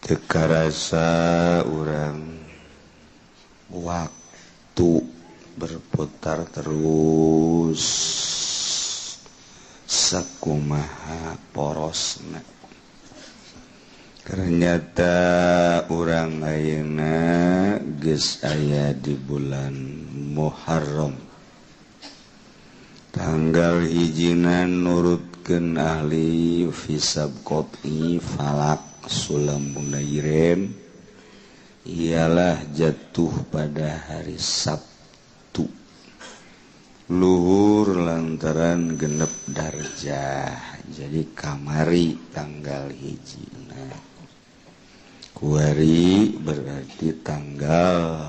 Teu karasa urang waktu berputar terus sakumaha porosna. Ternyata urang ayeuna geus aya di bulan Muharram. Tanggal hijina nurutkeun ahli hisab qot'i falak sulam munairen ialah jatuh pada hari Sabtu luhur lantaran genep darjah. Jadi kamari tanggal hijina kuari berarti tanggal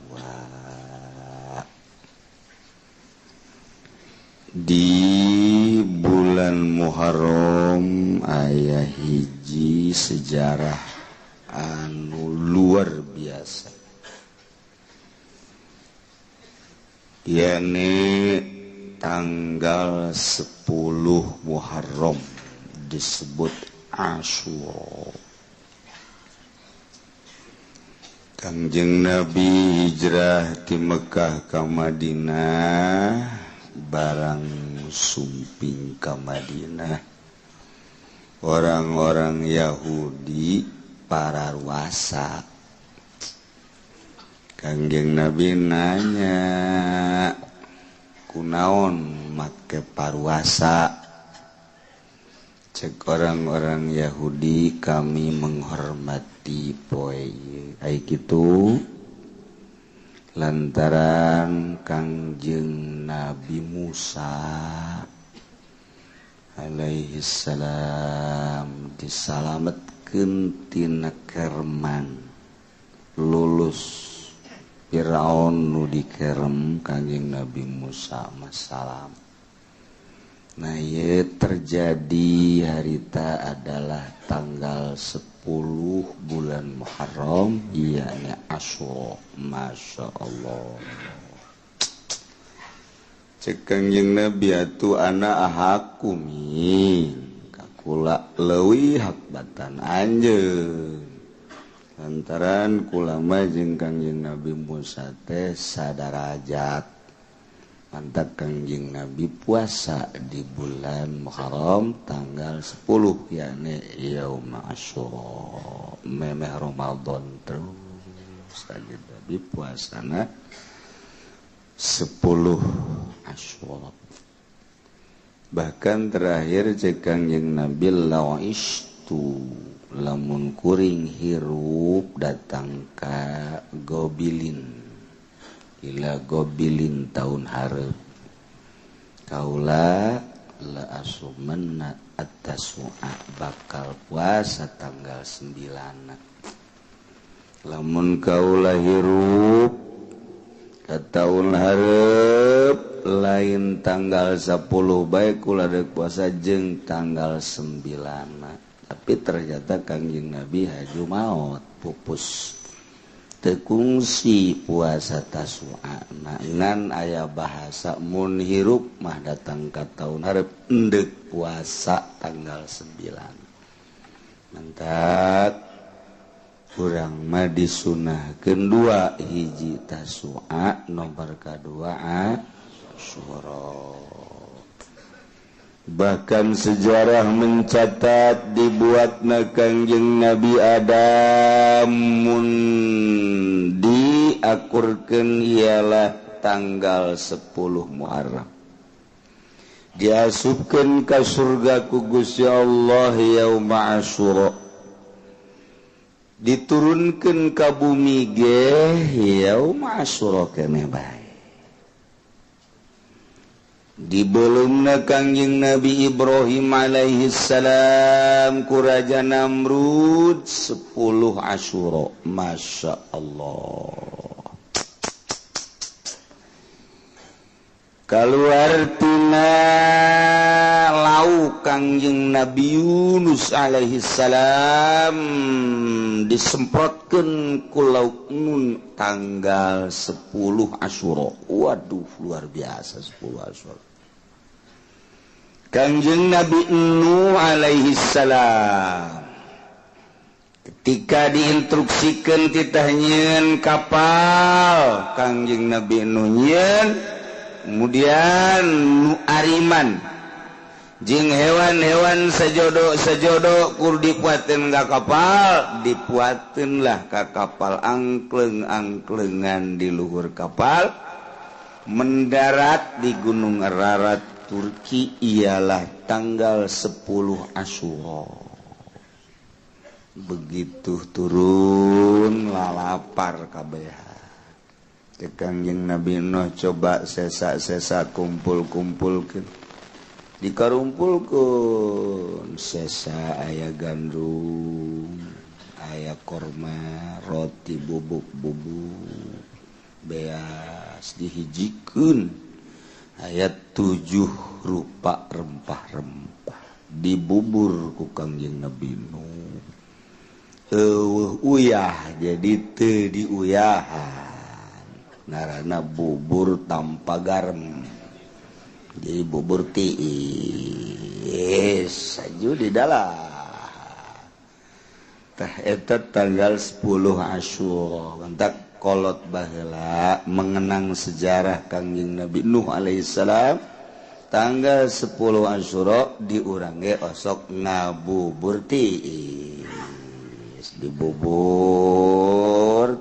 2 di bulan Muharram aya hiji sejarah anu luar biasa, yakni tanggal 10 Muharram disebut Asyura. Kangjeng Nabi hijrah ti Mekah ka Madinah, barang sumping ka Madinah orang-orang Yahudi pararuasa. Kangjeng Nabi nanya, kunaon make paruasa? Cek orang-orang Yahudi, kami menghormati poe ai kitu lantaran Kangjeng Nabi Musa alaihi salam disalametkeun tina kerman, lulus Firaun nu dikerem Kangjeng Nabi Musa masalam. Nah, ieu terjadi harita adalah tanggal 10 bulan Muharram, yakni Asyura. Masya Allah. Cek Kangjeng Nabi atuh ana ahakumi kakula leuwih hak batan anjeun. Lantaran kula mah jeung Kangjeng Nabi Musa teh sadarajat. Mantap Kangjeng Nabi puasa di bulan Muharram tanggal 10 yakni Yaum Asyura, memeh Ramadan terus Kangjeng Nabi puasana 10 Asyura. Bahkan terakhir cek Kangjeng Nabi la'istu lamun kuring hirup datang ka Gobilin, ila gobilin tahun hareup kaula la asumanna at-tasu'a bakal puasa tanggal 9. Lamun kaula hirup ka tahun hareup lain tanggal 10 bae kula deuk puasa jeung tanggal 9. Tapi ternyata Kangjeng Nabi haju maot pupus tekungsi puasa Tasu'a. Ngan aya bahasa mun hirup mah datang ka tahun hareup endek puasa tanggal 9. Mantap kurang mah disunahkeun dua hiji Tasu'a nomor kadua Asyura. Bahkan sejarah mencatat dibuatna Kangjeng Nabi Adam mun diakurkeun ialah tanggal 10 Muharram. Diasupkeun ka surga ku Gusti Allah yauma Asyura. Diturunkeun ka bumi ge yauma Asyura keneh bae. Dibelumna Kangjeng Nabi Ibrahim alaihi salam ku Raja Namrud 10 Asyura. Masya Allah. Kaluar tina lau Kangjeng Nabi Yunus alaihi salam disemprotkeun ku lauk nun tanggal 10 Asyura. Waduh, luar biasa 10 Asyura. Kangjeng Nabi Nuh alaihi salam Ketika diinstruksikan titah nyieun kapal Kangjeng Nabi Nuh nyieun, kemudian nu ariman jeung hewan-hewan sejodo-sejodo kur dipuateun ka kapal, dipuateun lah ka kapal angkleng-angklengan di luhur kapal mendarat di Gunung Ararat Turki ialah tanggal 10 Asyura. Begitu turun lalapar kabeh. Kangjeng Nabi Nuh coba sesa-sesa kumpul-kumpulkeun. Dikarumpulkeun sesa aya gandum, aya korma, roti bubuk-bubuk, beas dihijikeun. Aya 7 rupa rempah-rempah dibubur ku Kangjeng Nabi Nuh. Eueuh uyah jadi teu diuyahan. Ngaranna bubur tanpa garam. Jadi bubur tiis aju di dalam. Tah eta tanggal 10 Asyura. Mantak kolot baheula mengenang sejarah Kangjeng Nabi Nuh alaihissalam tanggal 10 Asyura di urang ge osok ngabubur tiis dibubur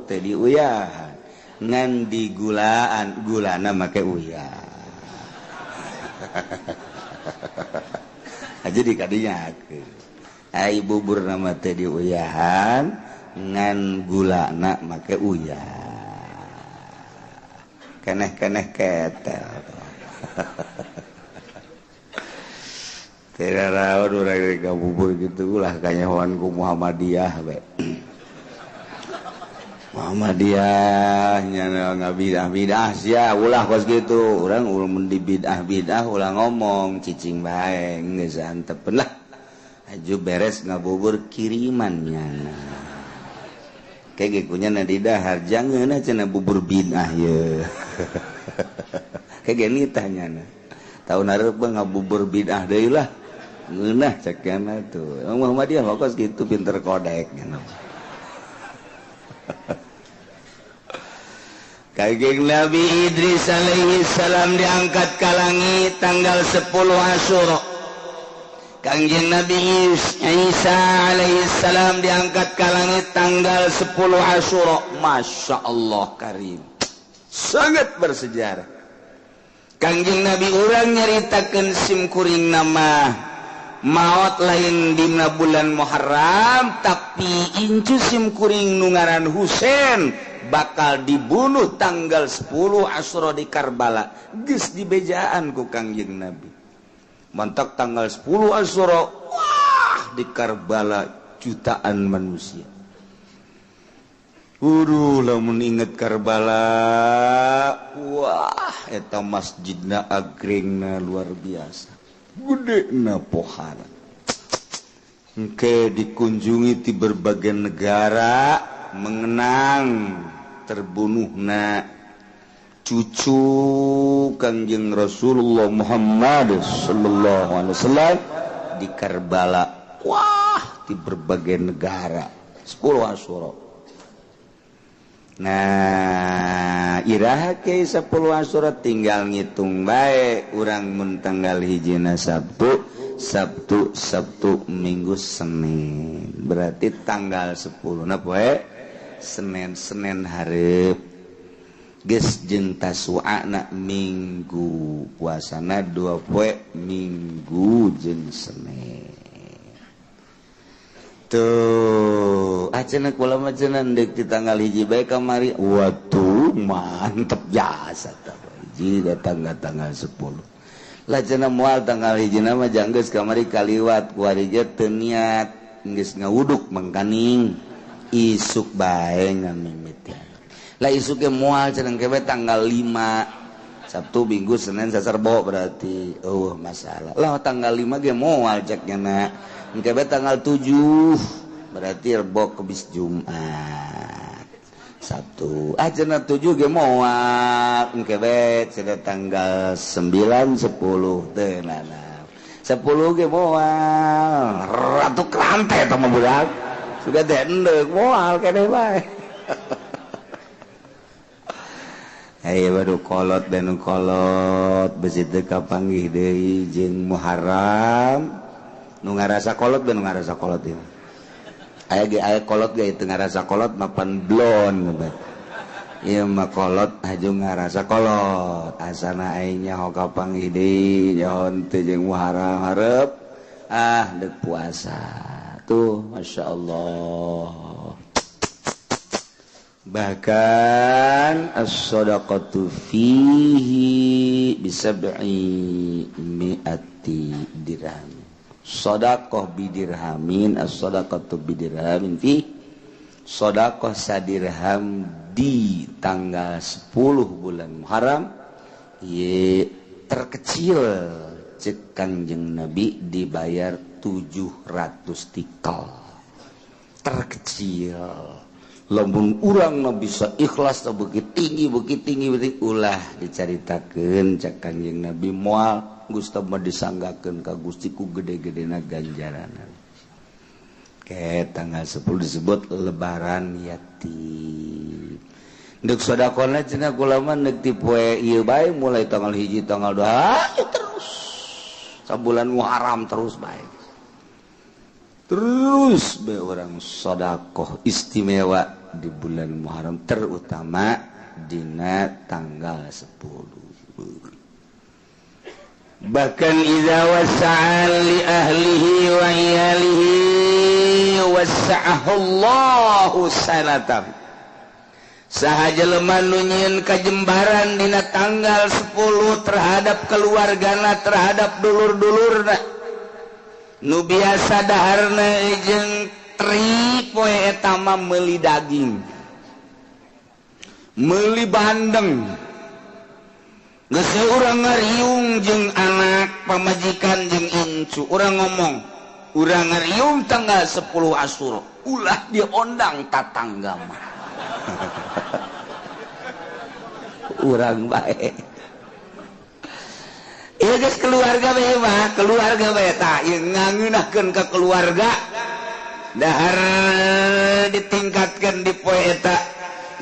teh diuyahan ngan digulaan gulana make uyah aja dikadinyakeun ai bubur nama teh diuyahan ngan gulana make uyah keneh-keneh ketel tidak rawan urang ngabubur gitu ulah kanyahoan ku Muhammadiyah we. Muhammadiyah nya ngabidah-bidah sia ulah kos kitu urang mun di bidah-bidah ulah ngomong cicing bae geus antepeun lah aju beres ngabubur kirimannya kayak gekunya na di dahar jangan cenah bubur bidah ye kayak gini tanya na tahun hareup ngabubur bidah deui lah ngeunah cekna tuh Muhammadiyah kos gitu pinter kodek nya. Kangjeng Nabi Idris alaihi salam diangkat ke langit tanggal 10 Asyura. Kangjeng Nabi Isa alaihi salam diangkat ke langit tanggal 10 Asyura. Masya Allah karim, sangat bersejarah. Kangjeng Nabi urang nyaritakeun sim kuring nama maot lain dina bulan Muharram, tapi incu sim kuring nu ngaran Husain bakal dibunuh tanggal 10 Asyura di Karbala. Geus dibejaan ku Kangjeng Nabi. Mantak tanggal 10 Asyura, wah di Karbala jutaan manusia. Uduh lamun inget Karbala, wah eta masjidna agringna luar biasa. Gede na pohara. Engke dikunjungi di berbagai negara mengenang terbunuhna cucu Kangjeng Rasulullah Muhammad sallallahu alaihi wasallam di Karbala. Wah, di berbagai negara 10 Asyura. Nah, iraha ke 10 Asyura tinggal ngitung bae urang mun tanggal hijina Sabtu, Sabtu, Sabtu, Minggu, Senin. Berarti tanggal 10 na poe Senin, Senin hareup. Geus jeung Tasu'ana Minggu, puasana 2 poe Minggu jeung Senin. Tuh, cenah kula mah cenah deuk di tanggal hiji bae kamari. Waduh, mantep jasa tah. Hiji datang ka tanggal 10. Lah cenah moal tanggal hiji mah janggeus kamari kaliwat kuari ge teu niat geus ngawuduk mangkaning isuk bae ngamimitian. Lah isuk ge moal cenah ke tanggal 5. Sabtu, Minggu, Senin, Selasa, Rebo berarti. Oh, masalah. Lah tanggal 5 ge moal cek nya. Engke tanggal 7 berarti Rebo Kemis Jumat Sabtu ah cenah 7 ge moal engke bae cenah tanggal 9 10 teu nana 10 ge moal ratu kerante eta mah budak. Sudah dendek moal keneh bae. Hey, baru kolot dan kolot besi teu kapanggih deui jeung Muharram. Nu ngarasa kolot dan nu ngarasa kolot ieu. Aya ge aya kolot ge teu ngarasa kolot mapan blon. Ieu mah kolot haju ngarasa kolot. Asana aing nyaho kapanggih deui nyaho teu jeung Muharram hareup ah deuk puasa. Tuh Masya Allah. Bahkan as-sadaqatu fihi bisab'i mi'ati dirham. Sadaqah bidirhamin, as-sadaqatu bidirhamin fi sadaqah sadirham di tanggal 10 bulan Muharram ye terkecil cek Kangjeng Nabi dibayar 700 tikal. Terkecil. Lamun urang mah bisa ikhlas begitu tinggi begitu tinggi begitu ulah dicaritakeun cek Kangjeng Nabi moal Gusti mah disanggakeun ka Gusti ku gede-gedena ganjaran. Ke tanggal 10 disebut lebaran yatim. Deuk sedekahna cenah kula mah neuk ti poe ieu bae mulai tanggal 1 tanggal 2 ya terus sabulan Muharram terus bae. Terus be orang sedekah istimewa di bulan Muharram terutama dina tanggal 10. Bahkan idza wasa'a li ahlihi wa iyalihi wasa'ahu Allahu sanatan. Saha jelema nu nyieun kajembaran dina tanggal 10 terhadap keluargana, terhadap dulur-dulurna. Nu biasa daharna jeung tri poe eta mah meuli daging, meuli bandeng. Geus urang ngariung jeung anak pamajikan jeung incu, urang ngomong, urang ngariung tanggal 10 Asyura, ulah diondang tatangga mah. Urang bae. Ieu geus keluarga bae mah, keluarga bae tah ieu ngangeunahkeun ka keluarga. Dahar ditingkatkeun di poe eta,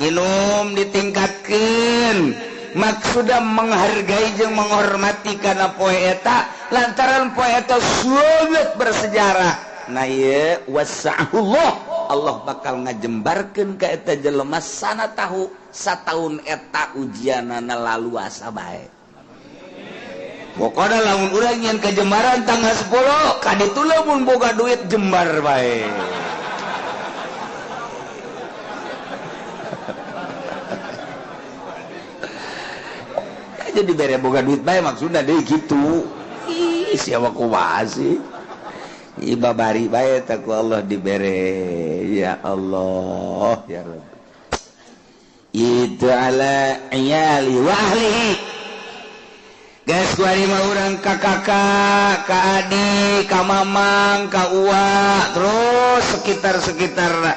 minum ditingkatkeun. Maksudna menghargai jeung menghormati kana poe eta lantaran poe eta sangat bersejarah. Nah ieu wasa'ullah, Allah bakal ngajembarkeun ka eta jelema sana tahu sataun eta ujianana laluasa bae. Pokona lamun urang nyeun kajembaran tanggal 10 kaditu lamun boga duit jembar bae. Jadi bere boga duit bae maksudna deui kitu. Ih siapa kumaha sih? Ih babari bae teh ku Allah dibere. Ya Allah ya Rabb. Itu ala iyali wa ahlihi. Geus kuari mah urang ka kakak, ka adik, ka mamang, ka uwa, terus sekitar-sekitarna.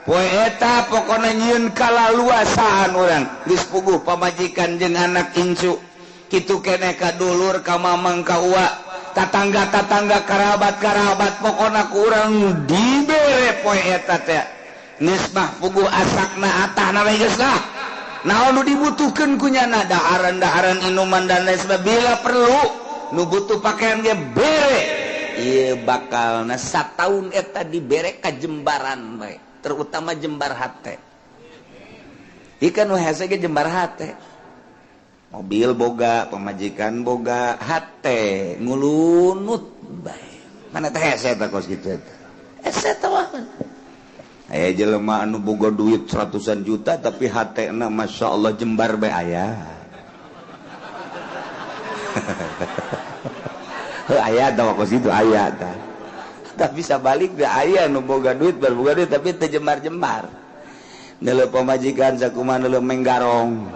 Poe eta pokona nyieun kalaluasaan urang. Geus puguh pamajikan jeung anak incu. Kitu keneh ka dulur, ka mamang, ka uwa, tatangga-tatangga, karabat-karabat pokona ku urang dibere poe eta teh. Geus mah puguh asakna atahna we geus lah. Naon nu dibutuhkeun ku nyana daharan-daharan inuman dan lain sebagainya bila perlu nu butuh pakaian ge bere. Ieu bakalna sataun eta dibere kajembaran bae, terutama jembar hate. Ikan nu hese ge jembar hate. Mobil boga, pamajikan boga, hate ngulunut bae. Mana teh hese eta kos kitu eta. Hese teh mah. Aya jelema anu boga duit ratusan juta tapi hatena Masya Allah jembar bae aya. Heuh aya tah kos kitu aya tah. Tapi sabalik da aya nu boga duit boga duit tapi teu jembar-jembar. Neuleuh pamajikan sakumaha neuleuh menggarong.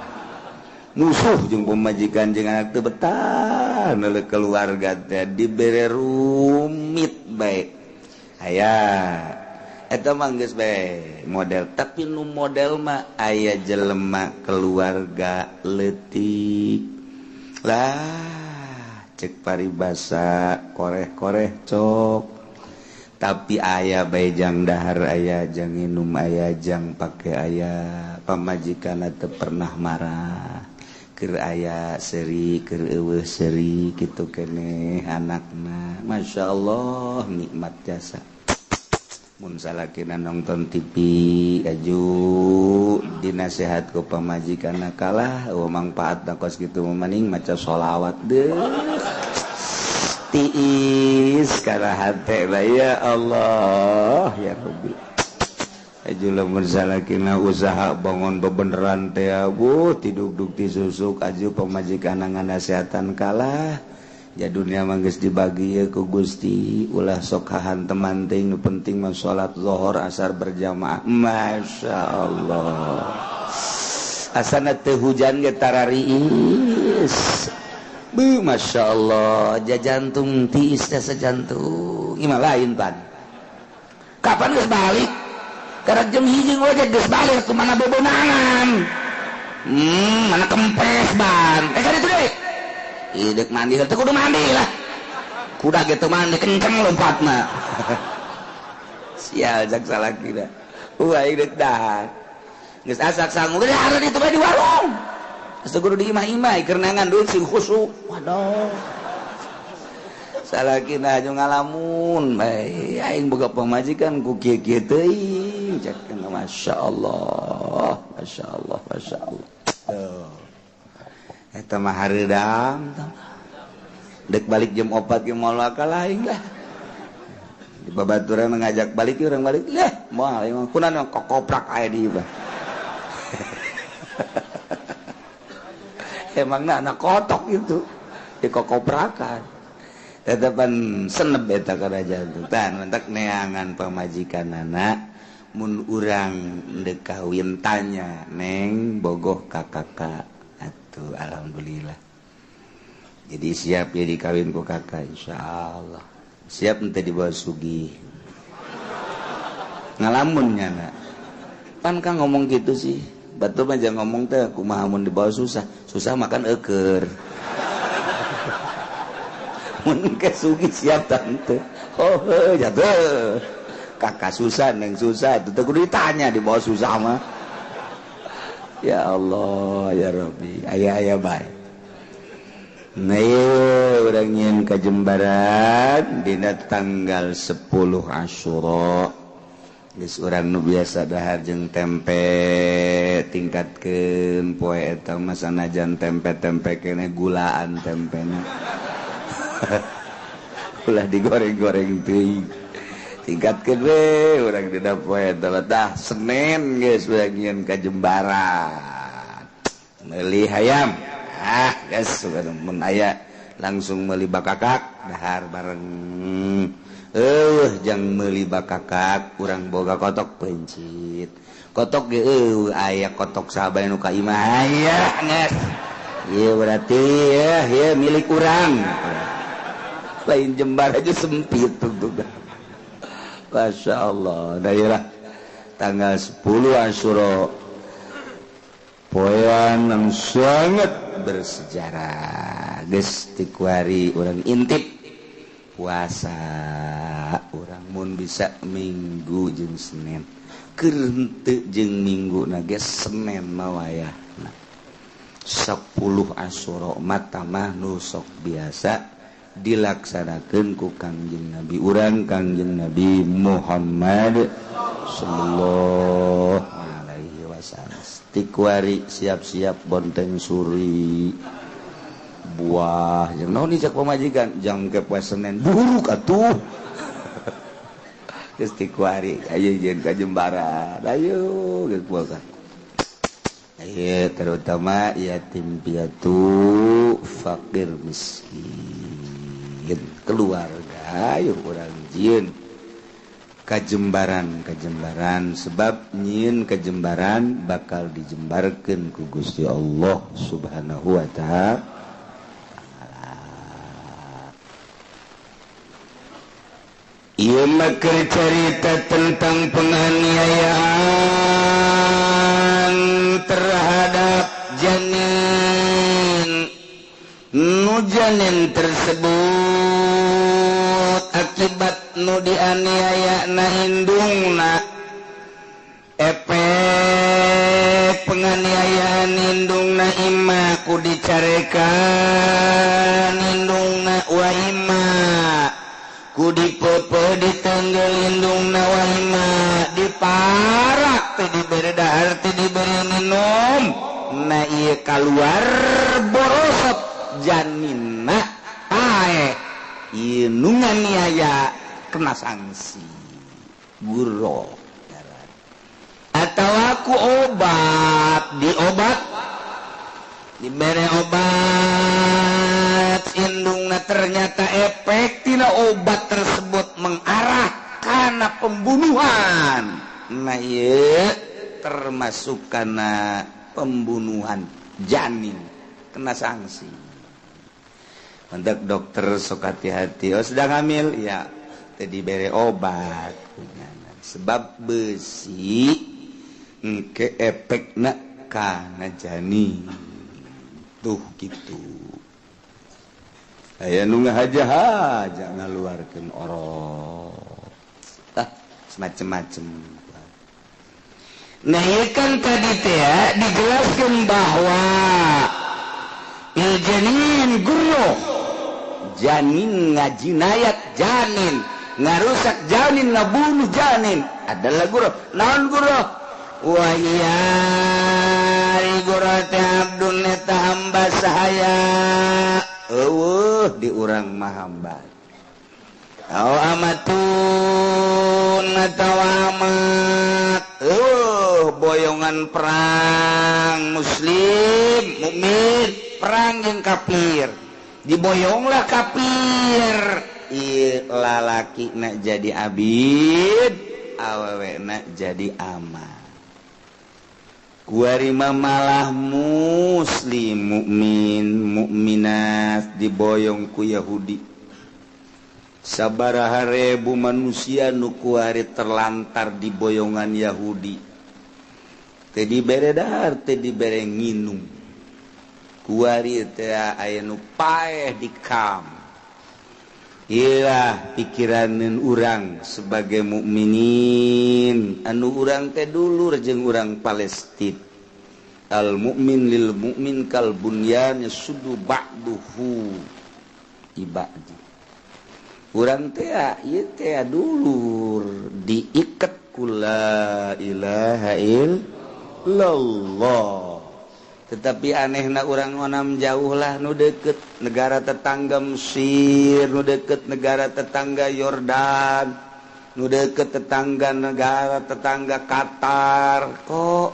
Musuh jeung pamajikan jeung anak teu betah neuleuh keluarga teh dibere rumit bae. Aya eta mah geus bae model, tapi nu model mah aya jelema keluarga leutik lah cek paribasa koreh-koreh cok Tapi aya bae jang dahar aya jang nginum aya jang pake aya pamajikan teu pernah marah. Keur aya seuri keur eueuh seuri kitu keneh anakna. Masya Allah nikmat jasa. Mun salakina nonton TV aju dinasehat ku pamajikanna kalah eueuh mangpaatna kos kitu mah maning maca sholawat deuh. Tiis kana hate ya Allah ya Rabbi. Aju lamun salakina usaha bangun bebeneran teh abuh tidugdug ti susuk aju pamajikanna nganasehatan kalah. Ya dunia mah geus dibagi ye ku Gusti ulah sok hahanteman teuing nu penting mah salat zuhur asar berjamaah. Masya Allah. Asana teu hujan ge tarariis. Bu, Masya Allah, jajantung tiis teh sejantung. Imah lain pan. Kapan geus balik? Karek jam 1 ngojek geus balik ke mana bebonangan. Mana kempes ban. Kan itu deui. Ih, dek mandi teh kudu mandi lah. Kuda gitu mandi kenceng lompatna. Sial jak salaki dah. Wah, dek dah. Geus asak sangu geus hareup itu bae di warung. Geus kudu di imah-imah keur neangan duit sing khusyuk. Waduh. Salakina aju ngalamun bae aing boga pamajikan ku kieu-kieu teuing. Cek Masya Allah, Masya Allah, Masya Allah. Tuh. Eta mah hareudang. Dek balik jam 4 ge moal kalah aing lah. Di babaturan ngajak balik urang balik lah moal aing mah kunaon kokoprak aya di ieu. Emangna anak kotok itu dikokoprakan. Tetepan seneb eta kana jantung. Tan mentak neangan pamajikanana mun urang deuk kawin tanya neng bogoh ka kakak. Atuh alhamdulillah. Jadi siap ya dikawin ku kakak insyaallah. Siap ente dibawa sugih. Ngalamun nyana. Pan kang ngomong gitu sih. Batu mah jangan ngomong teh kumaha mun dibawa susah. Susah makan eueur. Mun ke sugih siap tante. Oh heuh jatuh. Kakak susah neng susah itu teh kudu ditanya dibawa susah mah. Ya Allah ya Rabbi aya-aya bae. Nah urang nyieun kajembaran dina tanggal 10 Asyura. Geus urang nu biasa dahar jeung tempe tingkatkeun poe eta mah sanajan tempe-tempe keneh gulaan tempena. Ulah digoreng-goreng teuing. Tingkatkeun we urang dina poe eta tah Senin geus urang nyieun kajembaran. Meuli hayam. Ah geus mun aya langsung meuli bakakak dahar bareng. Jang meuli bakakak urang boga kotok pencit. Kotok ge eueuh aya kotok sahabat nu ka imah aya geus. Ieu berarti ya ieu milik urang. Lain jembar aja sempit tuh. Masya Allah. Daerah tanggal 10 Asyura poean yang sangat bersejarah. Geus tikuari urang intip puasa urang mun bisa minggu jeung Senin. Keur henteu jeung minggu na ge Senin mah wayahna. 10 Asyura mah nu sok biasa dilaksanakeun ku Kangjeng Nabi urang Kangjeng Nabi Muhammad sallallahu alaihi wasallam. Tikuari siap-siap bonteng suri buah jeung naon cek pamajikan jang ke poe Senin buruk atuh. Geus tikuari ayo jeung ka Jembaran ayo geus puasa. Ayo terutama yatim piatu fakir miskin keluarga ayo urang jieun kajembaran kajembaran sebab nyieun kajembaran bakal dijembarkeun ku Gusti Allah Subhanahu wa taala. Ieu mah keur carita tentang penganiayaan terhadap janin. Nu janin tersebut akibat nu dianiaya na indungna efek penganiayaan indungna imma ku dicarekan indungna wa imma ku dipepe ditenggel indungna wa imma diparak teh diberi dahar teh diberi minum na ieu kaluar borosot janinna pae ieu nu nganiaya kena sanksi guro atau aku obat diobat diberi obat indungna ternyata efek tina obat tersebut mengarah kana pembunuhan nah ieu termasuk kana pembunuhan janin kena sanksi. Untuk dokter sok hati-hati, oh sedang hamil ya teu diberi obat sebab besi ke efekna kana janin tuh gitu. Aya nu ngahaja-haja ngaluarkeun orok tah semacam-macam. Nah ieu kan tadi teh dijelaskeun bahwa il janin gurro janin ngajinayat janin ngarusak janin ngabunuh janin adalah gurro. Naon gurro? Wa iya gurro teh abdun eta hamba sahaya eueuh di urang mah hamba au amatun atawa amat eueuh boyongan perang muslim mukmin perang jeung kafir diboyonglah kafir ieu lalaki na jadi abid awewe na jadi amat. Kuari malah muslim mukmin mukminat diboyong ku Yahudi sabaraha ribu manusia nu kuari terlantar di boyongan Yahudi teu dibere dahar teu dibere nginum kuari teh aya nu paeh di kam. Iyalah pikiraneun urang sebagai mukminin anu urang teh dulur jeung urang Palestina. Al mukmin lil mukmin kal bunyan yasuddu ba'duhu ibadi. Urang teh ieu teh dulur diiket ku la ilaha illallah. Tetapi anehna urang onam jauh lah nu deket negara tetangga Mesir, nu deket negara tetangga Yordan, nu deket tetangga negara tetangga Qatar. Kok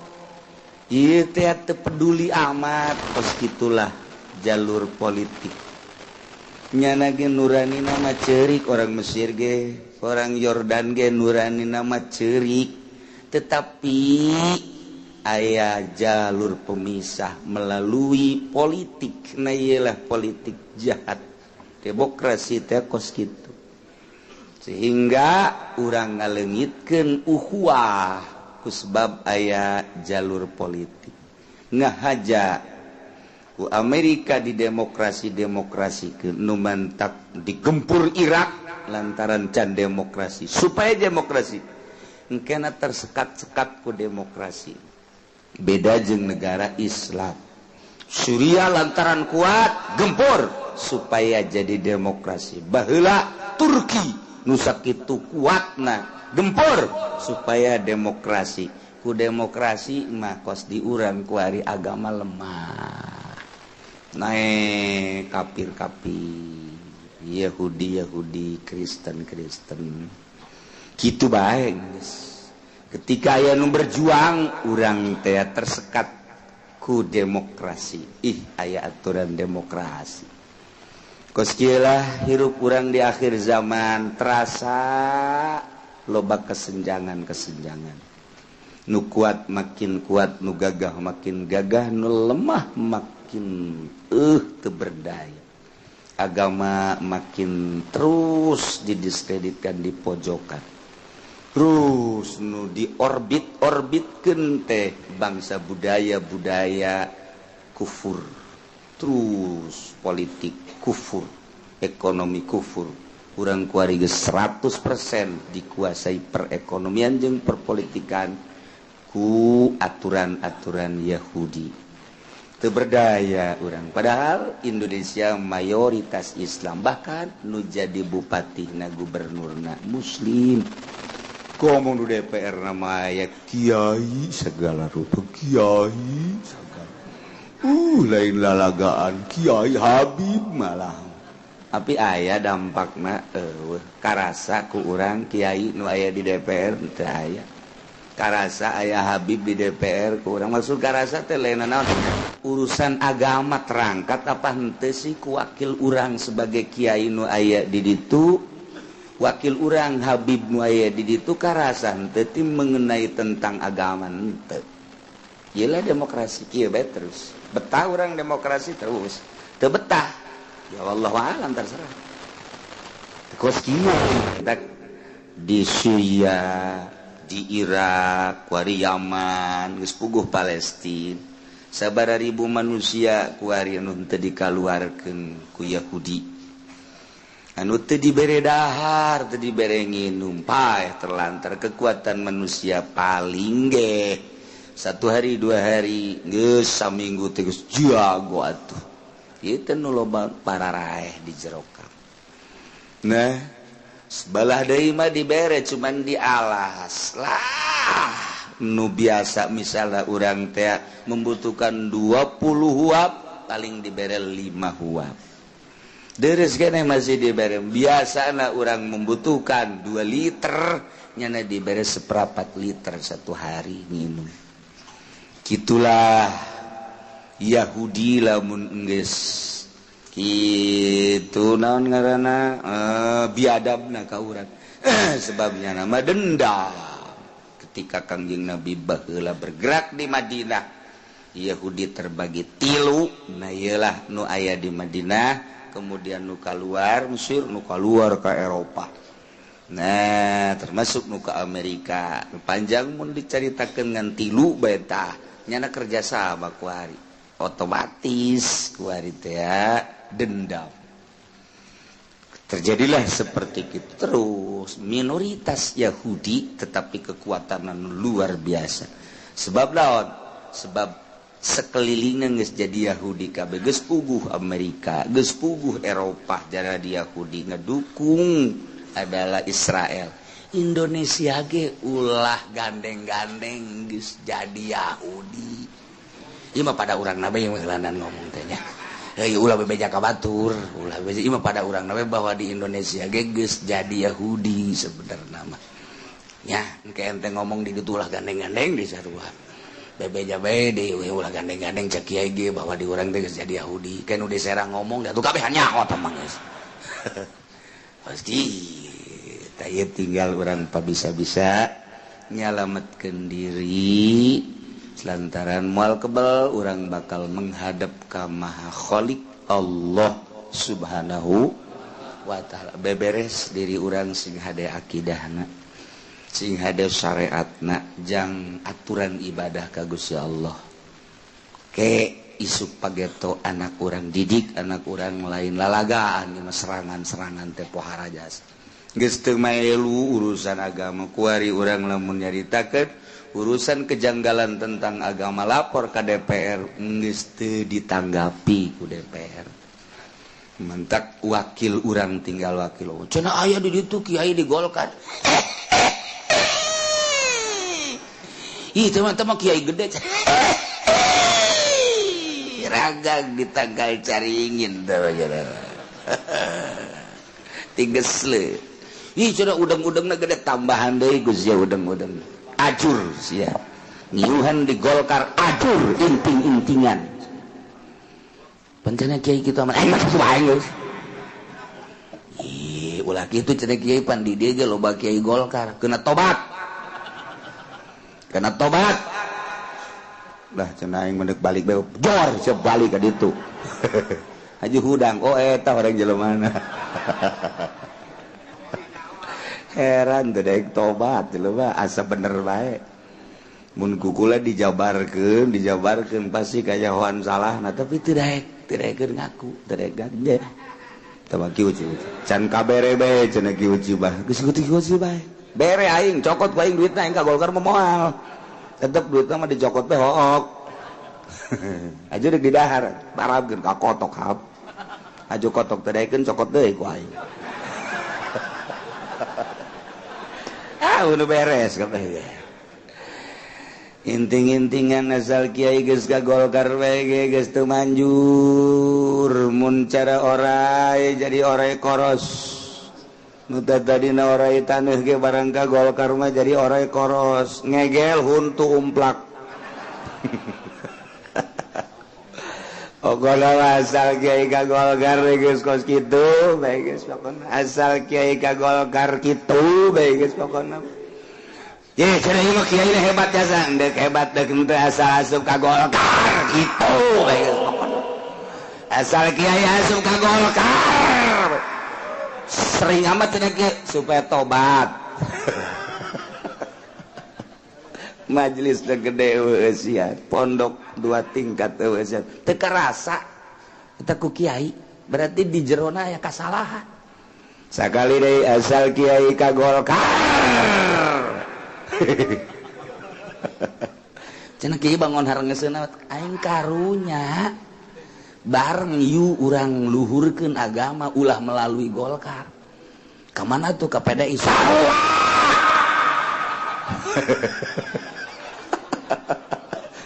ieu teh teu peduli amat kos kitulah jalur politik. Nyana ge nurani nama ceurik orang Mesir ge, orang Yordan ge nurani nama ceurik. Tetapi aya jalur pemisah melalui politik. Nah iyalah politik jahat demokrasi teh kos kitu sehingga urang ngaleungitkeun ukhuwah kusebab aya jalur politik. Ngahaja ku Amerika di demokrasi-demokrasikeun nu mantak digempur Irak lantaran can demokrasi supaya demokrasi engkena tersekat-sekat ku demokrasi. Beda jeung negara Islam Suriah lantaran kuat gempur supaya jadi demokrasi. Baheula Turki nu sakitu kuatna gempur supaya demokrasi. Ku demokrasi mah kos diurang ku ari agama lemah naik kafir-kafir Yahudi-Yahudi Kristen-Kristen kitu bae geus. Ketika aya nu berjuang urang teh tersekat ku demokrasi. Ih aya aturan demokrasi. Kos kieu lah hirup urang di akhir zaman terasa loba kesenjangan-kesenjangan. Nu kuat makin kuat, nu gagah makin gagah, nu lemah makin teu berdaya. Agama makin terus didiskreditkan di pojokan. Terus nu di orbit-orbitkeun teh bangsa budaya-budaya kufur. Terus politik kufur, ekonomi kufur, Urang kuari geus 100% dikuasai perekonomian jeung perpolitikan ku aturan-aturan Yahudi. Teu berdaya urang. Padahal Indonesia mayoritas Islam, bahkan nu jadi bupati na gubernurna Muslim. Ngomong di DPR nama aya kiai segala rupa, kiai segala. Lain lalagaan kiai Habib malah. Tapi aya dampakna eueuh karasa ku urang kiai nu aya di DPR teu aya. Karasa aya Habib di DPR ku urang, maksud karasa teh lain naon, urusan agama terangkat apa henteu sih ku wakil urang sebagai kiai nu aya di ditu, wakil urang Habib nu aya di ditu karasa henteu ti mengenai tentang agama henteu. Iyalah demokrasi kieu bae terus. Betah urang demokrasi terus. Teu betah ya wallahu alam terserah. Kos kieu di Suriah, di Irak, kuari Yaman, geus puguh Palestina. Sabaraha ribu manusia kuari anu teu dikaluarkeun ku Yahudi. Anu teu dibere dahar, teu dibere nginum, paeh terlantar kekuatan manusia paling ge. Satu hari, 2 hari, geus saminggu teh geus jago atuh. Ieu teh nu loba pararaeh di jero kamp. Nah, sebelah deui mah dibere cuman dialas lah. Nu biasa misalnya urang teh membutuhkan 20 huap, paling dibere 5 huap. Deres keneh masih dibere. Biasana urang membutuhkan 2 liter, nyana dibere 1/4 liter satu hari minum. Gitulah Yahudi lamun geus kitu naon ngaranna biadabna ka urang. Sebabnya nama dendam. Ketika Kangjeng Nabi baheula bergerak di Madinah, Yahudi terbagi 3. Nah iyalah nu aya di Madinah, kemudian nu kaluar Mesir, nu kaluar ka Eropa. Nah, termasuk nu ka Amerika. Panjang mun dicaritakeun ngan 3 bae tah, nyana kerja sama kuari. Otomatis kuari teh dendam. Terjadilah seperti itu terus. Minoritas Yahudi tetapi kekuatan luar biasa. Sebab lawan, sebab sekelilingnya geus jadi Yahudi kabeh, geus puguh Amerika, geus puguh Eropa jadi Yahudi ngedukung adalah Israel. Indonesia ge ulah gandeng-gandeng geus jadi Yahudi. Ieu mah pada urang nabe yang ngelanan ngomong teh nya. Heuh ulah bebeja ka batur, ulah bebeja ieu mah pada urang nabe bahwa di Indonesia ge geus jadi Yahudi sebenarna mah. Nya, engke ente ngomong di ditu ulah gandeng-gandeng di sarua. Bebeja bae deui ulah gandeng-gandeng cek kiai ge bahwa di urang teh geus jadi Yahudi. Ke nu di Serang ngomong da tuh kabeh nyaho tah mah geus. Pasti tah ieu tinggal urang pabisa-bisa nyalametkeun diri lantaran moal kebel urang bakal menghadap ka Maha Khalik Allah Subhanahu wa taala. Beberes diri urang sing hade akidahna, sing hade syariatna, jang aturan ibadah ka Gusti Allah. Ke isuk pageto anak urang didik anak urang lain lalagaan ieu mah serangan-serangan teh pohara jas. Geus teu maelu urusan agama kuari urang lamun nyaritakeun urusan kejanggalan tentang agama lapor ke DPR geus teu ditanggapi ku DPR. Mentak wakil urang tinggal wakil. Oh, cenah aya di ditu kiai di Golkar. Ih teman-teman kiai gede. Ragang ditanggal caringin teh. Tigesle. Ih cenah udang-udangna gede tambahan deui Gus ya udang-udang. Ajur sia. Ngiuhan di Golkar ajur inting-intingan. Pencana kiai kitu aman. Maksud aing geus. Ih, ulah kitu cenah kiai pan di dieu ge loba kiai Golkar, kena tobat. Kena tobat. Lah cenah aing mendek balik bae jor siap balik ka ditu. Haji hudang, oh eta orang jelema. Heran teh daek tobat jelema asa bener bae. Mun kukula dijabarkeun, dijabarkeun pasti kayahoan salahna tapi teu daek, teu daekeun ngaku, teu daek ganja. Tah Ki Uci can kabere bae cenah Ki Uci bah. Geus Ki Uci bae. Bere aing cokot ku aing duitna aing ka Golkar mah moal. Tetep duitna mah dicokot teh hook. Aja deuk didahar, barabkeun ka kotok hap. Aju kotok teh daekeun cokot deui ku aing. Ah, udah beres kabeh. Inting-intingan asal kiai geus ka Golkar bae ge geus teu manjur. Mun cara orai jadi orai koros. Nu tadina orai taneuh ge barang ka Golkar mah jadi orai koros, ngegel huntu umplak. Pokona asal kiai ka Golkar geus kos kitu bae geus pokona. Asal kiai ka Golkar kitu bae geus pokona. Ye, cenah ieu mah kiai hebat jasa, deuk hebat deuk henteu asal asup ka Golkar kitu bae geus pokona. Asal kiai asup ka Golkar. Sering amat cenah kiai supaya tobat. Majelis teh gede eueuh pondok dua tingkat eueuh teu karasa eta ku kiai, berarti di jerona aya kasalahan. Sakali deui asal kiai ka Golkar. Cenah kiai bangun harengeseuna aing karunya bareng yu urang luhurkeun agama ulah melalui Golkar. Ka mana tuh ka PDI? Salah.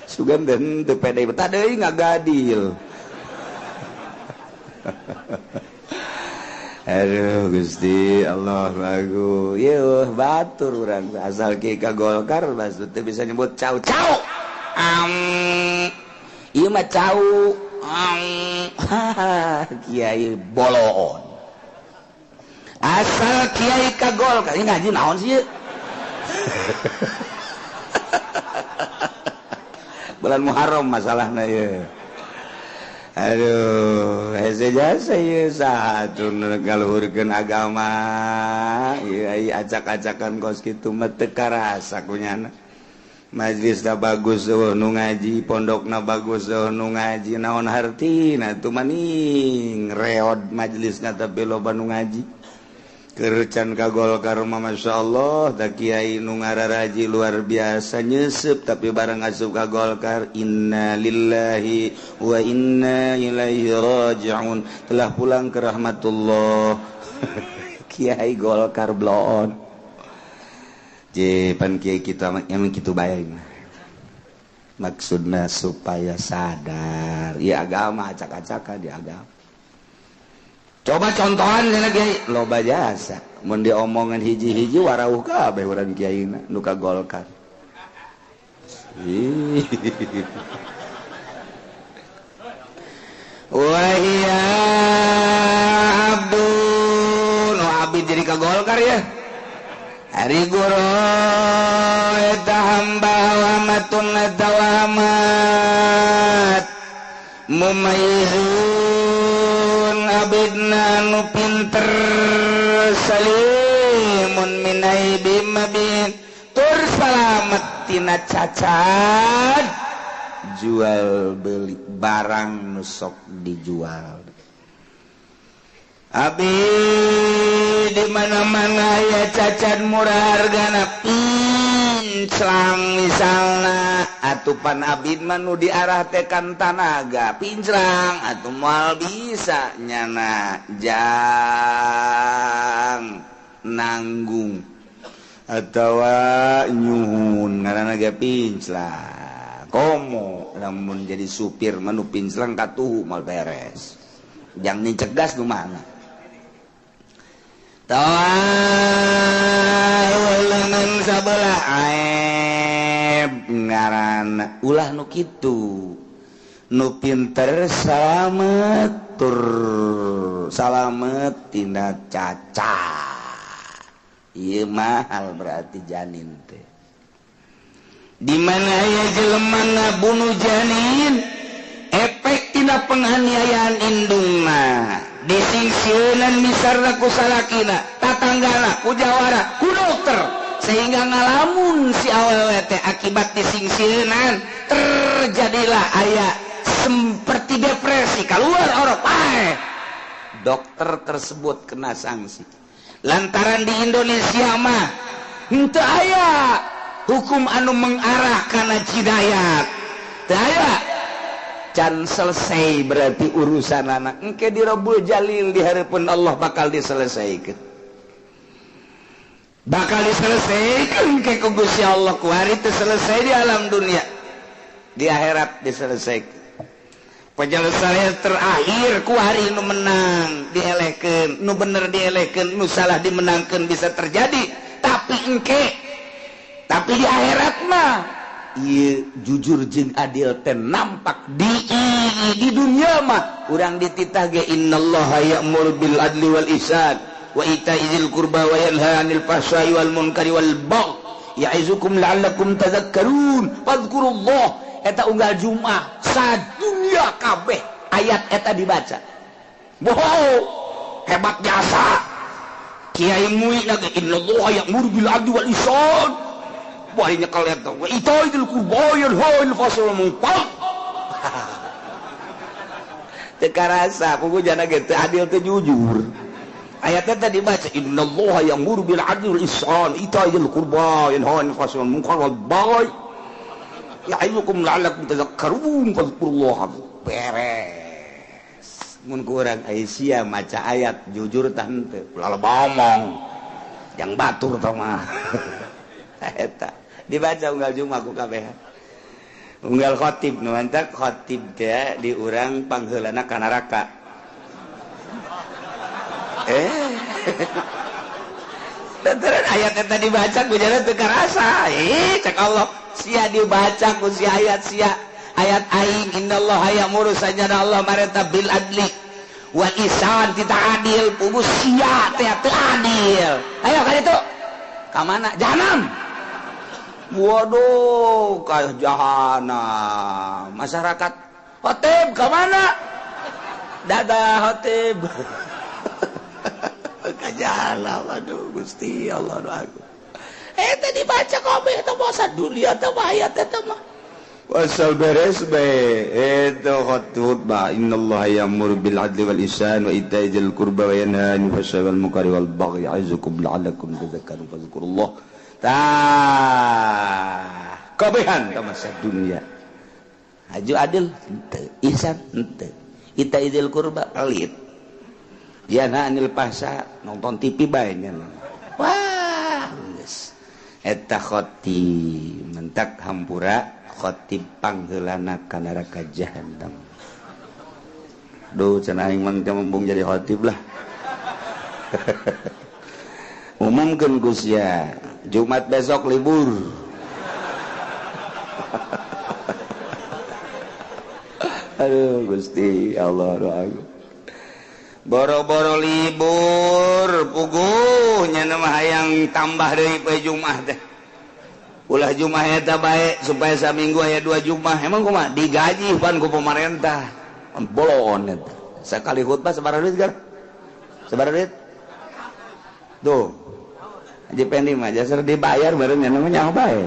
Sugan den teu PDI betah deui ngagadil. Aduh Gusti Allah lagu. Yeuh batur urang asal kieu ka Golkar maksud teu bisa nyebut cau cau. Am ieu mah cau. Am kiai boloon. Asal kiai ka Golkar ieu ngaji naon sih ieu? Bulan Muharram masalahna ieu. Aduh, hese jasa ieu saha atuh nu ngaluhurkeun agama. Ieu ai acak-acakan kos kitu mah teu karasa kunyana. Majelisna bagus eueuh nu ngaji, pondokna bagus eueuh nu ngaji, naon hartina atuh maning reod majelisna tapi loba nu ngaji. Kercan ka Golkar mah masyaallah da kiai nu ngararaji luar biasa nyeuseub tapi barang asup ka Golkar inna lillahi wa inna ilaihi rajiun telah pulang ke rahmatullah. Kiai Golkar bloon. Je pan kiai kita emang kitu bae. Maksudna supaya sadar ya agama acak-acakan di agama. Coba contohan cenah kiai loba jasa mun diomongan hiji-hiji warauh kabeh urang kiaina nu ka Golkar. Wa hiya abdun nu abdi jadi ka Golkar ya. Ari guru eta hamba wa matun tawamat mumayyizun abidna nu pinter salimun minaibi mabin tur salamet tina cacat jual beli barang nu sok dijual. Abi di mana-mana ya cacat murah hargana pinclang misalna atupan abid mah nu diarah teh kan tanaga pinclang atuh moal bisa nyana jang nanggung atawa nyuhun ngaranna ge pinclang komo lamun jadi supir mah nu pinclang katuhu moal beres jang nicegas nu mana tawalengan sabelah aib ngaran ulah nu kitu nu pinter salamet tur salamet tina cacat ieu mahal berarti janin teh di mana aya jelema ngabunuh janin efek tina penganiayaan indungna disingsieunan misarna ku salakina tatanggana ku jawara ku dokter sehingga ngalamun si awewe teh akibat disingsieunan terjadilah aya seperti depresi keluar orok paeh Dokter tersebut kena sanksi. Lantaran di Indonesia mah henteu aya hukum anu mengarah kana jinayat. Teu aya. Can selesai berarti urusan anak. Engke di Rabbul Jalil di hareupeun Allah bakal diselesaikan. Bakal diselesaikan ke ku Gusti Allah ku hari teu selesai di alam dunia. Di akhirat diselesaikan. Penyelesaian terakhir ku hari nu menang dielehkeun, nu bener dielehkeun, nu salah dimenangkeun bisa terjadi, tapi engke tapi di akhirat mah ieu jujur jeung adil teh nampak di dunia mah urang dititah ge innallaha ya'muru bil adli wal ihsan wa ita'i dzil qurba wa yanha 'anil fahsya'i wal munkari wal baghi ya'izukum la'allakum tadhakkarun fadhkurullah. Eta unggal Jumat sadunya kabeh ayat eta dibaca. Wow, hebat jasa. Kiai mui na ge innallaha ya'muru bil adli wal ihsan. Bari nyekel eta wa ita'i dzil qurba yanha 'anil fahsya'i wal munkar. Teu karasa pugu jana ge teu adil teu jujur. Ayat eta dibaca innallaha ya'muru bil adli wal ihsan ita'i dzil qurba yanha 'anil fahsya'i wal munkar wal baghi ya'izukum la'allakum tadhakkarun fadhkurullah. Beres mun ku urang sia maca ayat jujur tah henteu ulah ngomong yang batur tah mah. Eta dibaca unggal Jumat ku kabeh unggal khatib nu mantak khatib teh di urang pangheulana ka neraka. Lantaran ayat eta dibaca ku jana teu karasa. Cek Allah sia dibaca ku sia ayat sia ayat aing innallaha ya'muru sajana Allah mareta bil adli wal ihsan tita adil pugu sia teh teu adil. Ayo ka ditu ka mana jahanam. Waduh ka jahanam masyarakat khotib ka mana dadah khotib ka jahanam. Aduh Gusti Allah doaku. Eta dibaca kabeh eta masa dunia teh ayat eta mah. Wasal beres bae eta khutbah innallaha ya'muru bil adli wal ihsan wa ita'i dzil qurba wa yanha 'anil fahsya'i wal munkari wal baghi ya'izukum la'allakum tadhakkarun fadhkurullah. Tah kabehan ka masa dunia. Haju adil henteu, ihsan henteu, ita'i dzil qurba pelit. Yanha 'anil fahsya nonton TV bae nya. Wah, geus. Eta khotib mentak hampura khotib pangheulana ka neraka jahanam. Duh cenah aing mah teu embung jadi khotib lah. Umumkeun ku sia Jumat besok libur. Aduh Gusti Allah doaku. Boro-boro libur puguh nya mah hayang tambah deui poe Jumat teh. Ulah Jumat eta bae supaya saminggu aya 2 Jumat. Emang kumaha digaji pan ku pemerintah. Bolon eta. Sakali khutbah sabaraha duit gar? Sabaraha duit? Tuh. Haji Pendi mah jasar dibayar bareng nya mah nyaho bae.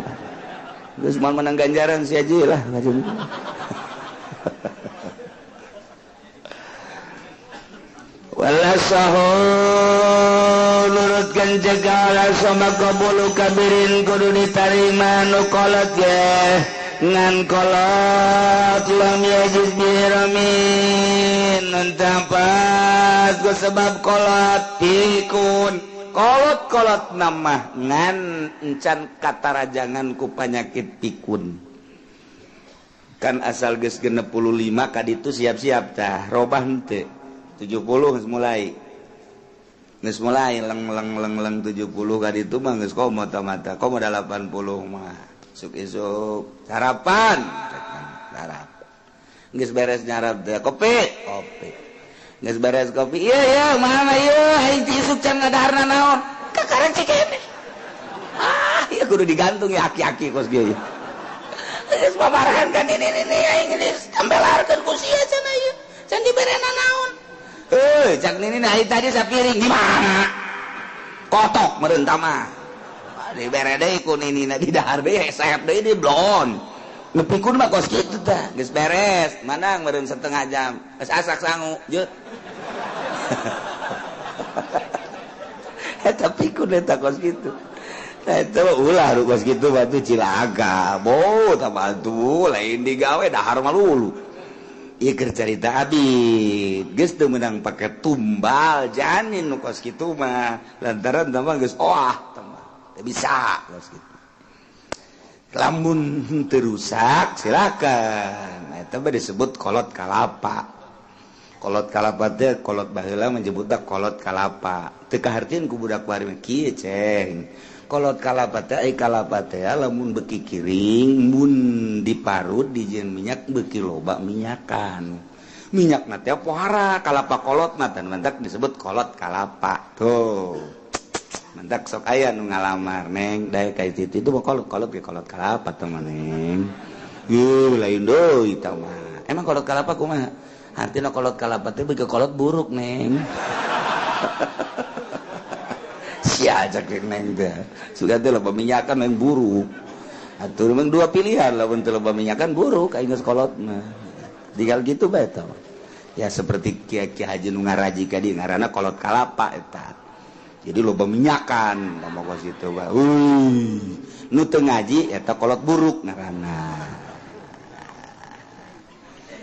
Geus moal menang ganjaran si haji lah. Wala sahu nurutkan cegala sama kabulu kabirin kudu ditarima nu kolot ye ngan kolot lam yajiz biramin nuntampat ku sebab kolot pikun kolot-kolot nama ngan encan katarajangan ku panyakit pikun kan asal geus 65 kaditu siap-siap tah robah henteu 70 geus mulai. Geus mulai leng leng leng leng 70 kaditu mah geus komo mata komo 80 mah. Isuk isuk sarapan, sarapan. Geus beres nyarap teh kopi, kopi. Geus beres kopi, ieu ieu mama ieu aing ti isuk can ngadaharna naon? Kakarek cikene. Ah, ieu kudu digantung ya aki-aki kos kieu. Geus paparahan kan ini aing geus tambelarkeun ku sia cenah ieu. Can diberena naon? Cak nini nah tadi sapiring di mana? Kotok meureun tah mah. Dibere deui ku nini na di dahar deui hesep deui di blon. Nu pikun mah kos kitu tah. Geus beres, manang meureun setengah jam. Geus asak sangu, jeut. Eta pikun eta kos kitu. Eta ulah kos kitu batu cilaka. Bo tah batu lain digawe dahar malulu. Ieu keur carita abid. Geus teu meunang pake tumbal janin nu kos kitu mah. Lantaran tah geus oah tah mah. Teu bisa kos kitu. Lamun teu rusak silakan. Eta mah disebut kolot kalapa. Kolot kalapa teh kolot baheula menyebutna kolot kalapa. Teu kahartieun ku budak bari mah kieu ceng. Kolot kalapa teh ai kalapa teh lamun beuki kiring mun diparut dijieun minyak beuki loba minyakan. Minyakna teh pohara kalapa kolot mah tah mantak disebut kolot kalapa. Tuh. Mantak sok aya nu ngalamar neng daek ka itu itu mah kolot kolot ge kolot kalapa teh mah neng. Yuh lain deui tah mah. Emang kolot kalapa kumaha? Artinya kolot kalapa teh beuki kolot buruk neng. Sia cek neng teh. Sudah teh loba minyakan neng buruk. Atuh memang dua pilihan lamun teu loba minyakan buruk aing geus kolot mah. Tinggal gitu bae tah. Ya seperti kiai haji nu ngaraji ka dieu ngaranna kolot kalapa eta. Jadi loba minyakan ngomong kos kitu bae. Nu teu ngaji eta kolot buruk ngaranna.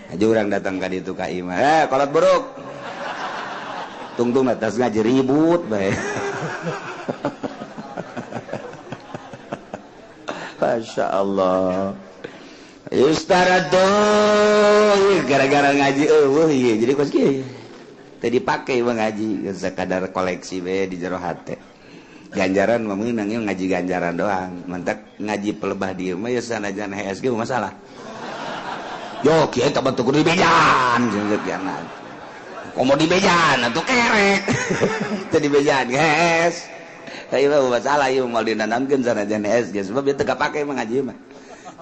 Aja orang datang ka ditu ka imah, kolot buruk. Tungtung atas ngaji ribut bae. Masya Allah. Yustaratu gara-gara ngaji eueuh ieu jadi kos kieu. Teu dipake mah ngaji sakadar koleksi bae di jero hate. Ganjaran mah meunang ngaji ganjaran doang. Mantak ngaji pelebah dieu mah ya sanajan HSG masalah. Yo kieu teh batu kudu dibejan jeung kianat. Komo dibejan atuh kerek. Teu dibejan geus. Ieu mah masalah ieu moal dinanamkeun sanajan HSG sebab ieu teu kapake mah ngaji mah.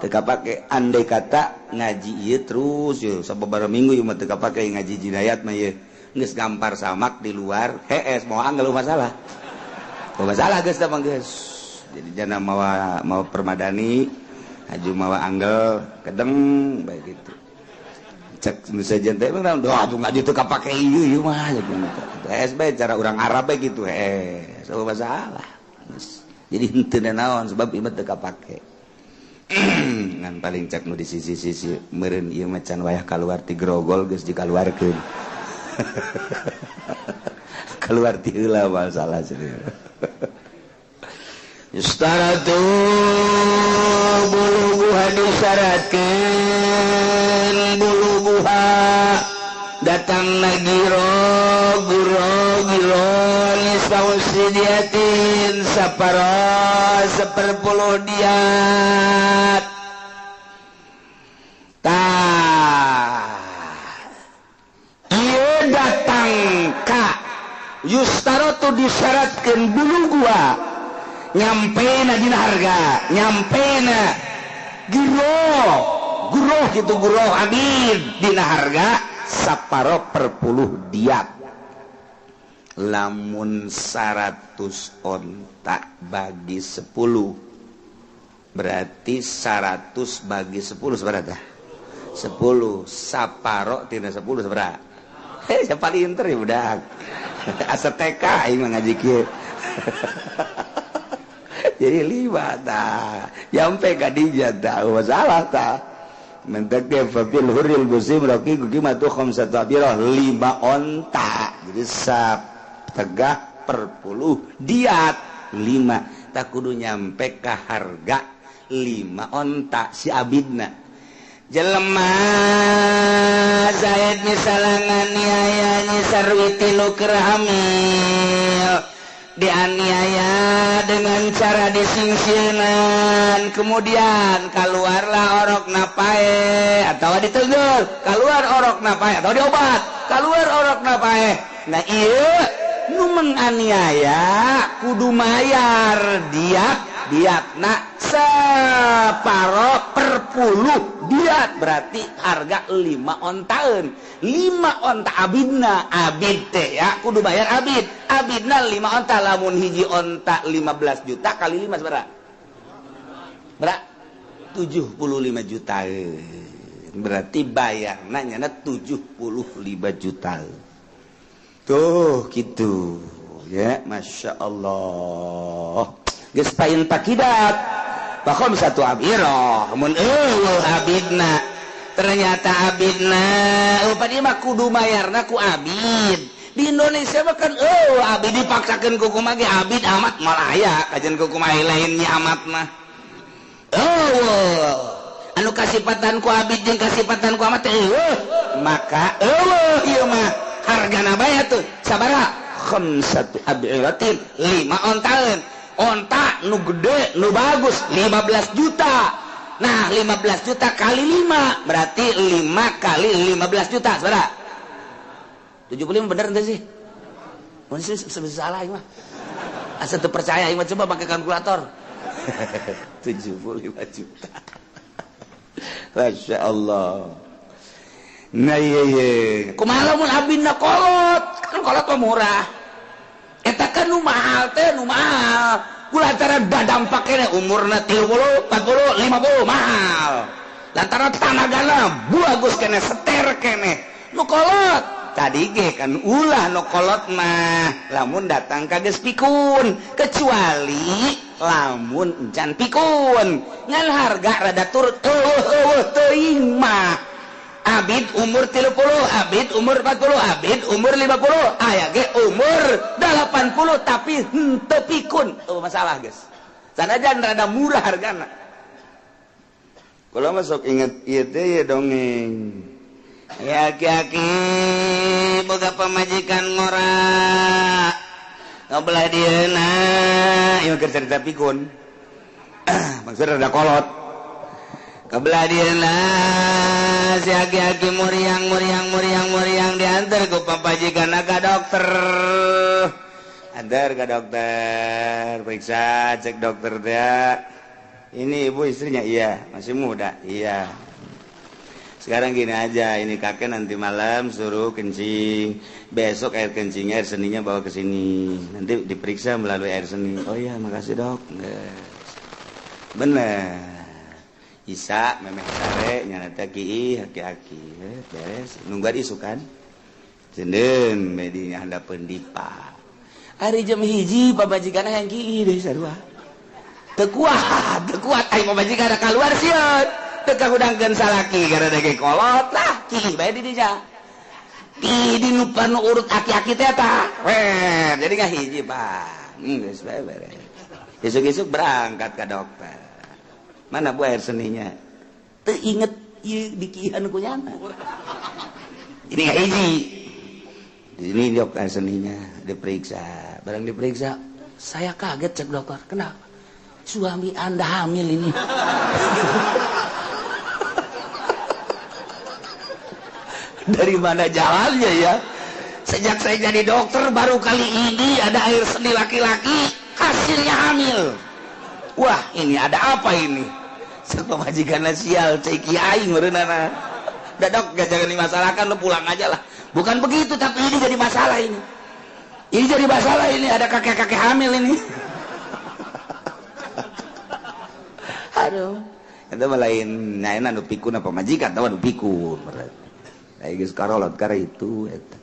Teu kapake andai kata ngaji ieu terus yeuh sababaraha minggu ieu mah teu kapake ngaji jinayat mah ieu. Geus gampar samak di luar hees moal anggeul masalah. Masalah geus teh mah geus. Jadi jana mawa mawa permadani haju mawa anggel kedeng baik gitu. Cek bisa teh mah doa tuh ngaji teu kapake ieu ieu mah gitu. Hees bae cara urang Arab bae gitu hees. Oh masalah. Jadi henteu naon sebab ieu mah teu kapake. Ngan paling cek nu di sisi-sisi meureun ieu mah can wayah kaluar ti grogol geus dikaluarkeun. Keluar ti heula masalah serius. Yustaratu buluguha disyaratkeun buluguha datang giro guro giro nisausidiatin saparo seperpuluh diat tah ieu datang ka yustaratu disyaratkeun buluguha nyampena dina harga nyampena giro guroh gitu guroh abid dina harga saparo per puluh diat lamun 100 onta bagi 10 berarti 100 bagi 10 seberapa? 10 saparo tina 10 seberapa? Hei siapa paling inter ya budak asa TK aing mah ngaji kieu. Jadi 5 tah nyampe ka dinya tah masalah tah mentek ge fafil huril musim raqi qimatu khamsatu abirah 5 onta jadi sap tegah per puluh diat 5 tak kudu nyampe ka harga 5 onta si abidna jelema Zaid misalnya nganiaya nyi Sarwiti nu keur hamil dianiaya dengan cara disingsieunan kemudian keluarlah orok napae atau ditegur keluar orok napae atau diobat keluar orok napae. Nah ieu nu menganiaya kudu mayar diat diatna separo per puluh diat berarti harga 5 ontaeun 5 onta abidna abid teh ya kudu bayar abid abidna 5 onta lamun hiji onta 15 juta kali 5 sabaraha berapa 75 juta berarti bayarna nyana 75 juta. Tuh gitu ya, Masya Allah. Geus pain takidat bakom satu abiro mun eueuh abidna. Ternyata abidna upadi mah kudu mayarna ku abid. Di Indonesia mah kan eueuh abid dipaksakeun ku kumaha ge abid amat moal aya kajian ku kumaha lainnya amat mah. Eueuh anu kasipatan ku abid jeung kasipatan ku amat eueuh maka eueuh ieu mah hargana bae tuh sabaraha khamsatu abiratin 5 ontaeun. Onta nu gede nu bagus 15 juta. Nah 15 juta kali 5 berarti 5 kali 15 juta sabaraha? 75 bener ente sih? Mun sih salah ieu mah. Asa teu percaya ieu mah coba pakai kalkulator. 75 juta. Masya Allah. Nah iya iya. Kumaha lamun abina kolot? Kan kolot mah murah. Eta kan nu mahal teh nu mahal. Kulantaran badampak kene umurna 30, 40, 50 mahal. Lantaran tanagana bagus kene seter kene. Nu kolot tadi ge kan ulah nu kolot mah lamun datang ka geus pikun kecuali lamun encan pikun ngan harga rada turut eueuh teuing mah. Abid umur 30, abid umur 40, abid umur 50, aya ge umur 80 tapi henteu pikun. Oh, masalah guys. Sanajan rada murah hargana. Kalau masuk inget ieu teh ya dongeng. Ya aki-aki boga pamajikan ngora. Ngobelah dieuna, ieu keur cerita pikun. Maksudna rada kolot. Kebelah dieuna si aki-aki muriang muriang muriang muriang diantar ku pamajikan ka dokter. Antar ke dokter, periksa, cek dokter dia. Ini ibu istrinya, iya, masih muda, iya. Sekarang gini aja, ini kakek nanti malam suruh kencing, besok air kencingnya, air seninya bawa ke sini. Nanti diperiksa melalui air seni. Oh iya, makasih dok. Bener. Isa memeh sare nyana teh kiih aki-aki beres nungguan isukan cendeun medinya handapeun dipa ari jam 1 pamajikanna yang kiih deui sarua teu kuat ai pamajikanna kaluar sieun teu kahudangkeun salaki gara dege kolot lah kiih bae di dinya kiih di nu urut aki-aki teh tah weh jadi ngahiji Pak geus bae beres isuk-isuk berangkat ka dokter. Mana bu air seninya? Teu inget ieu dikihan ku nyana. Ini nggak hiji. Di sini dok air seninya diperiksa. Barang diperiksa, saya kaget cek dokter. Kenapa? Suami Anda hamil ini. Dari mana jalannya ya? Sejak saya jadi dokter baru kali ini ada air seni laki-laki hasilnya hamil. Wah, ini ada apa ini? Pemajikan sial, cek aing meureunana. Udah dok, gak jangan dimasalahkan, lo pulang aja lah. Bukan begitu, tapi ini jadi masalah ini. Ini jadi masalah ini, ada kakek-kakek hamil ini. Aduh, itu lain nyaena nu pikun apa majikan, tahu nu pikun. Ai geus karolot kare itu eta.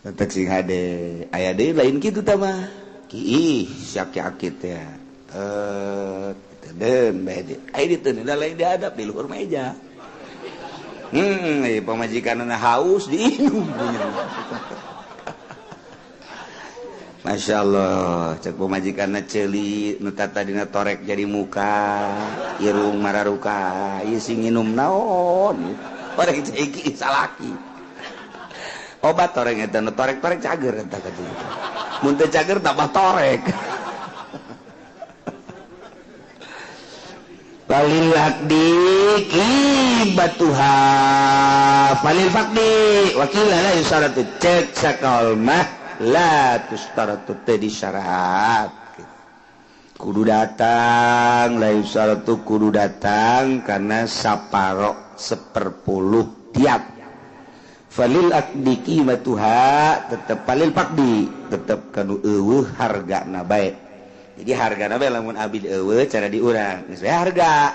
Tetek sing hade, aya deui lain kitu tah mah. Kiih, siak-siak teh. Den bae ai diteun lain dihadap di luhur meja. Pamajikanna haus diinum. Masya Allah, cek pamajikanna ceuli nu tadina torek jadi muka, irung mararuka, ieu sing nginum naon? Orang cek salaki. Obat torek eta nu torek-torek cager eta ka dieu. Mun teu cager tambah torek. Falil aqdi qibatuha falil faqdi wakila la yusaratu cek sakal mah la tustaratu teh disyarat kudu datang la yusaratu kudu datang karena saparo 1/10 tiap falil aqdi qimatuha tetep falil faqdi tetep kanu eueuh hargana bae. Jadi harga nabe lamun abid eueuh cara diurang geus we harga.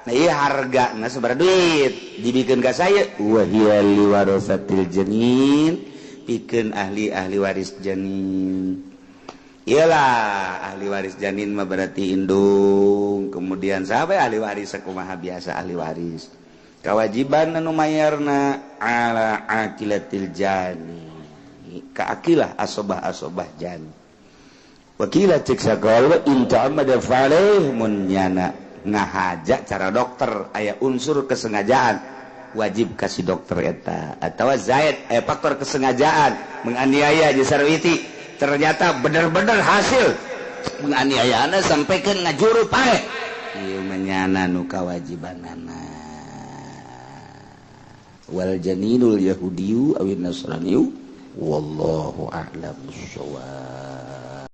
Nah ieu hargana sabaraha duit dibikeun ka saya wa hiya liwarasatil janin pikeun ahli-ahli waris janin. Iyalah ahli waris janin mah berarti indung, kemudian sampai ahli waris sakumaha biasa ahli waris. Kewajiban anu mayarna ala aqilatil jani. Ka aqilah asobah-asobah jani. Wakila cek sakala in ta'ammada fa'alaih mun nyana ngahaja cara dokter aya unsur kesengajaan wajib kasih dokter eta atau zaid aya faktor kesengajaan menganiaya jeung sarwiti ternyata bener-bener hasil penganiayaan sampai ke ngajuru pae ieu menyana nu kawajibanana wal janinul yahudiyu awin nasraniyu wallahu a'lam bissawab.